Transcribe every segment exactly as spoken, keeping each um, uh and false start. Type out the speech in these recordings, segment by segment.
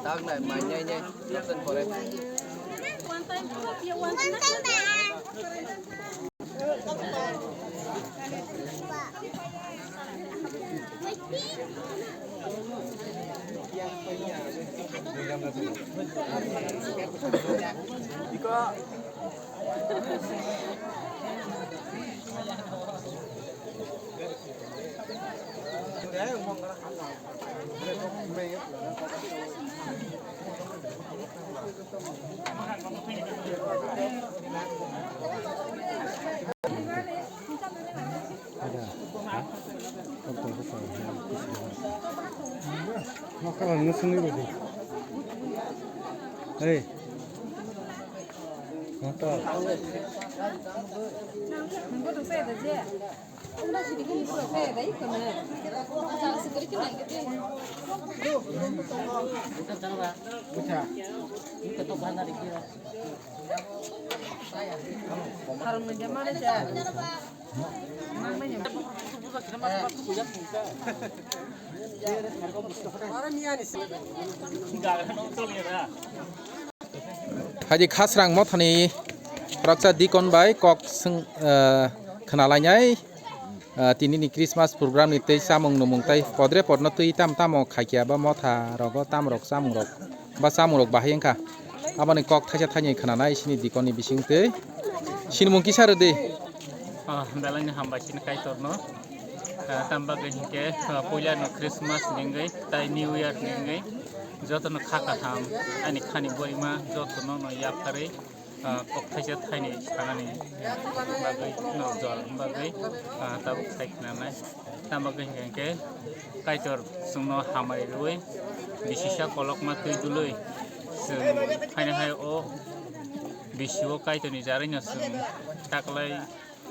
Dak nai, mai nyai nyai, absent pore. Hey. Haji Khasrang mothani khoroksa dikon bai kok swng, eh, khwnalainai, eh, tinini Christmas program ni tei chamung numung tei podre podno twi tam tamo khaikya ba motha rogo tam rok chamung rok. Ba chamung rok bahai wngkha. Aboni kok thaisa thaini khwnanai sini dikon ni bising twi. Sinimung kisa rwdi. Ah, belai no hambai sini Kaitor no. Ah, tam bagwi hinkhe, ah, puila no Christmas ni wngwi tai New Year ni wngwi joto no kha kaham ani khani borima joto no no yapharwi, ah, kok thaisa thaini sanani bagwi no jora bagwi, ah, tabuk sai khwnanai. Tamo khe hinkhe Kaitor chwngno hamari rwui bisisa kolokma twi dului chwng phaina hai o bisio Kaitorni jarino chwng taklai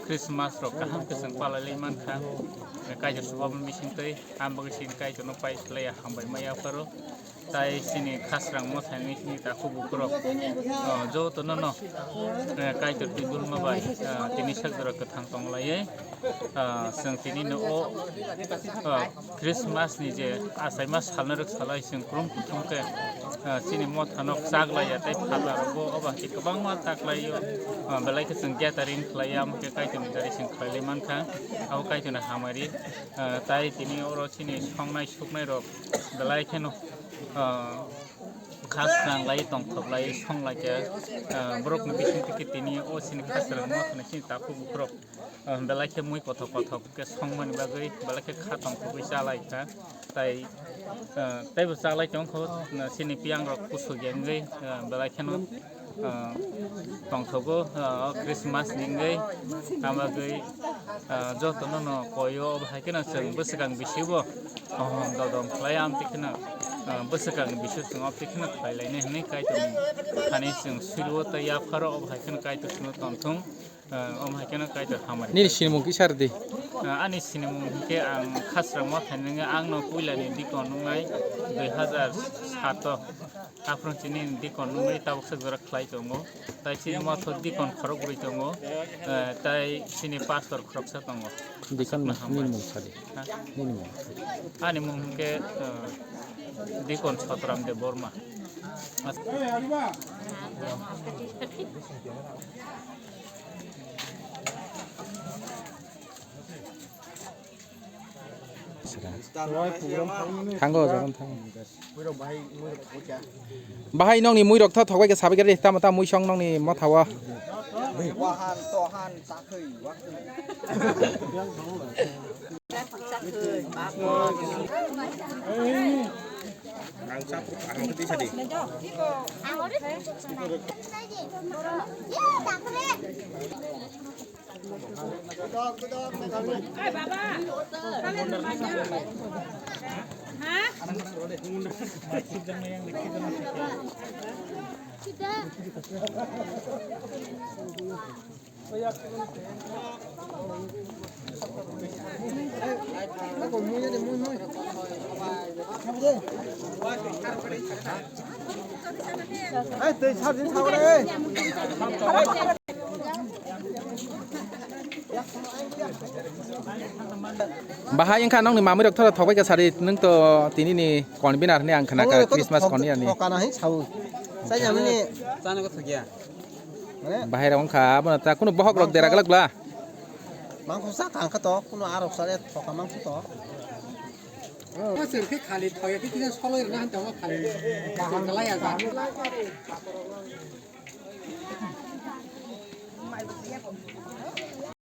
Christmas rok kaham khe chwng palai lai mankha. Kaitor swbamni bisingtwi ang bagwi chini Kaitorno pai khlai hambai ma yapharo. Tai chini Khasrang mothani chini takhuk bukhurok, o, jotono no, eh, Kaitor twi dulma bai, eh, tini sak jora kwthang tong laiwi, eh, chwng tini no o, eh, Christmas ni je achaima salnai rok salai chwng krum kuthum khe, eh, chini mothano chak laiya tei phatla rogo obo hai khe kwbangma tak laio, eh, belai khe chwng gathering khlaiya, omo khe Kaitor ni dari chwng khlai lai mankha, abo Kaitor ni hamari, eh, tai tini oro chini songnai suknai rok belai kheno, ah, kha swnam lai tongthok lai song lai khe, ah, borok ni bising twi tini o chini kha swnam mo thani chini takhuk bukhurok, ah, belai khe mui kothok kothok khe song mani bagwi belai khe kha tongthok wi cha lai kha. Tai, ah, teibo cha lai tong kho, ah, chini piyang rok kusu gengwi, ah, belai kheno ah, tongthogo, ah, Christmas ni wngwi, tamo bagwi, ah, jotono no koyo, obo hai kheno chwng bwswkang bisibo, oh, dodom khlai, amtwi kheno, ah, bwswkang bisio chwng amtwi kheno khlai lainai hwnwi Kaitor ni thani chwng silo tei yapharo, obo hai kheno Kaitor chwngno tongthung, ah, omo hai kheno Kaitor hamari. Nini sinimung kisa rwdi? Ah, ani sinimung hinkhe ang Khasrang mothani wngwi, ang no puila ni dikon wngnai dui hazar sato. Aphuru chini dikon nungwi tabuk sak jora khlai tongo. Tai chini motho dikon khorok bwrwi tongo. Eh, tai chini pastor khoroksa tongo. Dikon. Aswkno hambai. Nini mung sadi. Ha? Nini mung. Ani mung hwnkhe, eh, Dikon Sotram Debbarma. As- Thango, jogon thango. Bahai nongni muirok tho thokbai khe sabai khe tamo tamo muisong nongni mothao. Wahan tohan takhwi wakhwi. Ang chapruk ang tisa di. Bahai wngkha nokni mamui rok thoro thokbai ka sari, nwng to tini ni convener hinwi ang khna ka, Christmas convener ni. Thokana hai sao. Chaya mani. Chana ko thokya. Bahai rok wngkha, abono ta kunu bohok rok dera glak bla. Mangkho sa kang kha to, kunu arok sare thoka mangkho to. Ko sir khe khali thoya khe kisa soloi rwna han tamo khali. Kaham kalai ya sa.